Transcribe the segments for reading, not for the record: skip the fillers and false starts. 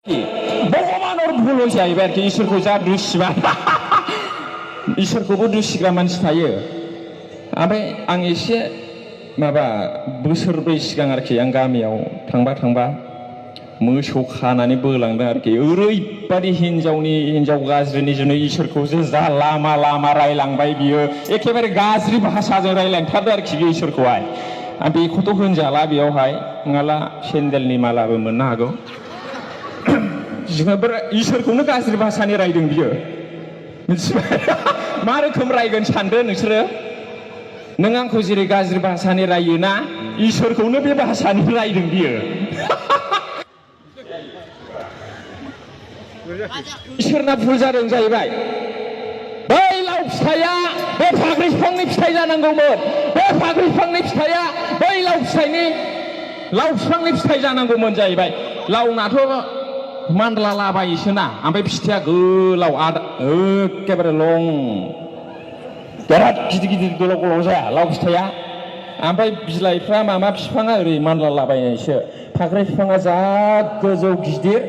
भगवानर भुल जाहैबाय आरोखि इसोरखौ जा दुसिबा इसोरखौबो दुसिग्रा मानसि थायो। ओमफ्राय आं एसे माबा बोसोरब्रै सिगां आरोखि आं गामियाव थांबा मोसौ खानानै बोलांदों आरोखि। ओरैबादि हिनजाव गाज्रिनि जुनै इसोरखौ जे जा लामा लामा रायलांबाय बियो एखेबारे गाज्रि भाषाजों रायलांथारदों आरोखि बे इसोरखौहाय। आं बेखौथ' होनजाला बेयावहाय नङाला सेन्देलनि मालाबो मोननो हागौ। इसोरखौनो गाज्रि भाषानि रायदों बियो मिथिबाय। मा रोखोम रायगोन सानदो नोंसोरो? नों आंखौ जेरै गाज्रि भाषानि रायोना इसोरखौनो बे भाषानि रायदों बियो। इसोरना भुल जादों जाहैबाय। बै लाव फिथाइया बे फाख्रि बिफांनि फिथाइ जानांगौमोन। बे फाख्रि बिफांनि फिथाइया बै लाव बिफांनि फिथाइ जानांगौमोन जाहैबाय। लावनाथ' मानला लाबायोसोना, ओमफ्राय फिथाइया गोलाव एखेबारे लं बिराद गिदिर गोलाव जाया लाव फिथाइया। ओमफ्राय बिलाइफ्रा माबा बिफाङा ओरै मानला लाबायनायसो। फाख्रि बिफाङा जा गोजौ गिदिर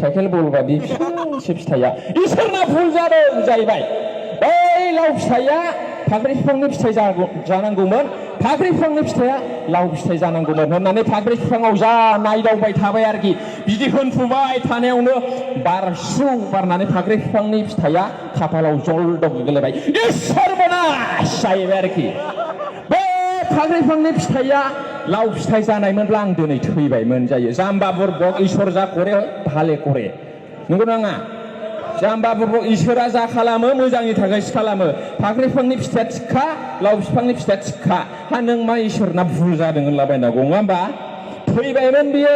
साइकेल बल बादि फिसासो फिथाइया। इसोरना भुल जादों जाहैबाय। बै लाव फिथाइया फाख्रि बिफांनि फिथाइ जानांगौमोन, फाख्रि बिफांनि फिथाइया लाव फिथाइ जानांगौमोन होननानै फाख्रि बिफाङाव जा नायदावबाय थाबाय आरोखि। बिदि होनफुबाय थानायावनो बारस्रु बारनानै फाख्रि बिफांनि फिथाइया खाफालाव जलदब गोलैबाय। इसोरबोनास जाहैबाय आरोखि। बे फाख्रि बिफांनि फिथाइया लाव फिथाइ जानायमोनब्ला आं दिनै थैबायमोन जायो। जाम्बा बुरबक इसोर जा करे भाले करे, नंगौ नङा? जाम्बा बुरबक इसोरा जा खालामो मोजांनि थाखायसो खालामो। फाख्रि बिफांनि फिथाइया थिगखा, लाव बिफांनि फिथाइया थिगखा। हा नों मा इसोरना भुल जादों होनलाबायनांगौ नङा होमबा? थैबायमोन बियो।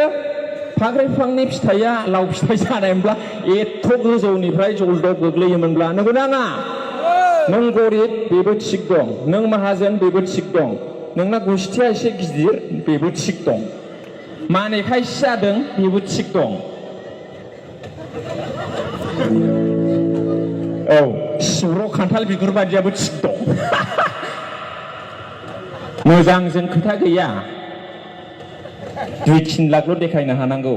फाख्रि बिफांनि फिथाइया लाव फिथाइ जानायमोनब्ला एथ' गोजौनिफ्राय जलदब गोग्लैयोमोनब्ला, नंगौ नङा? नों गरिब बेबो थिग दं, नों माहाजोन बेबो थिग दं, नोंना गुस्थिया एसे गिदिर बेबो थिग दं, मानेखायसो जादों बेबो थिग दं। औ सिब्र' खान्थाल बिगुर बादियाबो थिग दं। मोजांजों खोथा गैया, 2-3 लाखल' देखायनो हानांगौ।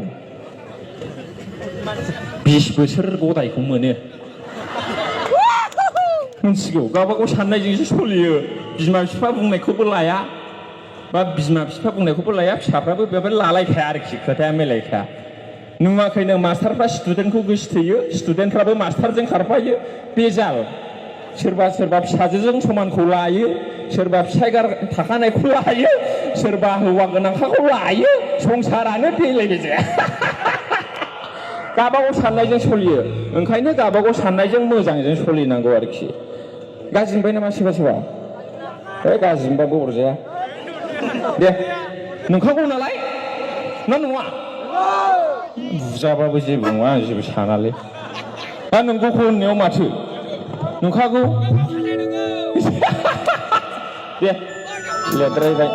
20 बोसोर गदायखौ मोनो मिथिगौ। गावबागाव साननायजोंसो सोलियो। बिमा बिफा बुंनायखौबो लाया, बा बिमा बिफा बुंनायखौबो लाया, फिसाफ्राबो बेबायदि लालायखाया आरोखि, खोथाया मिलायखाया। नुवाखै नों मास्टारफ्रा स्टुडेन्टखौ गोसोथोयो, स्टुडेन्टफ्राबो मास्टारजों खारफायो। बेजाल सोरबा फिसाजोजों समानखौ लायो, सोरबा फिसाय थाखानायखौ लायो, सोरबा हौवा गोनांखाखौ लायो। संसारानो बेले बेजे। गावबागाव साननायजों सोलियो। ओंखायनो गावबागाव साननायजों मोजांजों सोलिनांगौ आरोखि। गाज्रि मोनबाय नामा सोरबा? गाज्रि मोनबाबो अरजाया दे, नंखागौ नालाय ना नङा? बुजाबाबो जेबो नङा, आं जेबो सानालै। दा नंगौखौ होननायाव माथो नंखागौ। दे लेद्रायबाय।